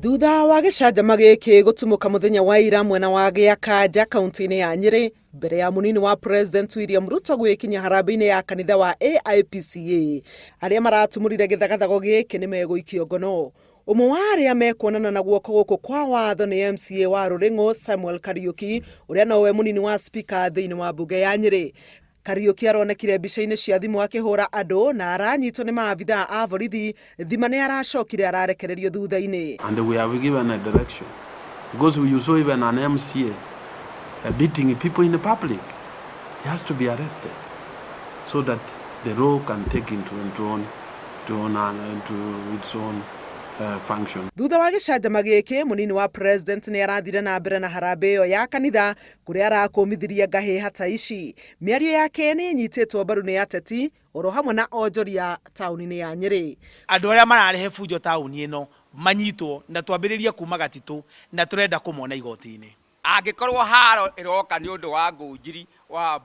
Thutha wa gĩcanjama gĩkĩ gũtumũka mũthenya wa ira mwena wa Gĩakanja kaunti-inĩ ya Nyĩrĩ, mbere ya mũnini wa President William Ruto gwĩkinyia harambee-inĩ ya kanitha wa AIPCA, arĩa maratumũrire gĩthagathago gĩkĩ nĩ megũikio ngono. Ũmwe wa arĩa mekuonana na guoko gũkũ kwa watho nĩ MCA wa Rũrĩng'ũ Samuel Kariũki, ũrĩa nowe mũnini wa spika thĩinĩ wa mbunge ya Nyĩrĩ. Kariũki aronekire mbica-inĩ cia thimũ akĩhũra andũ na aranyitwo nĩ maabithaa a borithi, thima nĩ aracokire ararekererio thutha-inĩ. And we have given a direction because you saw even an MCA beating people in the public. He has to be arrested so that the law can take into, into, own, to own, into its own function. Thutha wa gĩcanjama gĩkĩ, mũnini wa president nĩ arathire na mbere na harambee ĩyo ya kanitha kũrĩa arakũmithirie ngahĩha ta ici. Mĩario yake nĩ ĩnyitĩtwo mbaru nĩ ateti oro hamwe na onjoria taũni-inĩ ya Nyĩrĩ. Andũ arĩa mararehe bunjo taũni ĩno manyitwo na twambĩrĩrie kuma Gatitũ na tũrenda kũmona igoti-inĩ. Angĩkorwo haro ĩroka nĩ ũndũ wa Ngũnjiri wa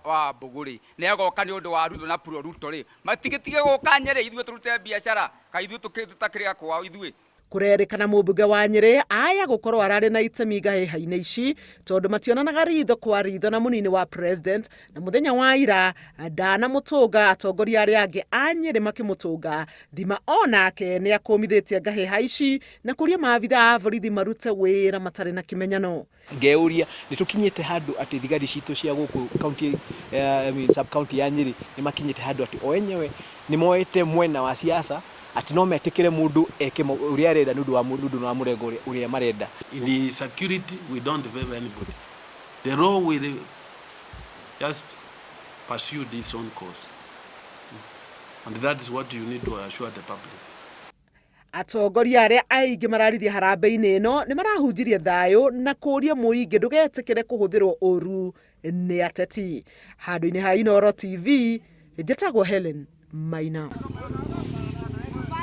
Wambugu rĩ, na ĩgoka nĩ ũndũ wa Ruto na Pro Ruto rĩ, matigĩtige gũka Nyĩrĩ ithuĩ tũrute biacara, kaĩ ithuĩ tũtakĩrĩ a kwao ithuĩ? Kũrerĩkana mũmbunge wa Nyĩrĩ aya gũkorwo ararĩ na itemi ngahĩha-inĩ ici tondũ mationanaga ritho kwa ritho na mũnini wa president, na mũthenya wa ira ndanamũtũnga atongoria arĩa angĩ a Nyĩrĩ makĩmũtũnga. Thima onake nĩ akũmithĩtie ngahĩha ici na kũria maabithaa a borithi marute wĩra matarĩ na kĩmenyano. Ngeyũria nĩ tũkinyĩte handũ atĩ thigari citũ cia gũkũ county, I mean, sub county ya Nyĩrĩ nĩ makinyĩte handũ atĩ o enyewe nĩ moete mwena wa siasa atĩ no metĩkĩre mũndũ eke ũrĩa arenda nĩ ũndũ wa nĩ ũndũ wa mũrengo ũrĩa marenda. In the security, we don't favor anybody. The law will just pursue its own course. And that is what you need to assure the public. Atongoria arĩa aingĩ mararirie harambee-inĩ ĩno nĩ marahunjirie thayũ na kũria mũingĩ ndũgetĩkĩre kũhũthĩrwo ũru nĩ ateti. Handũ-inĩ ha Inooro TV, njĩtagwo Helen Maina.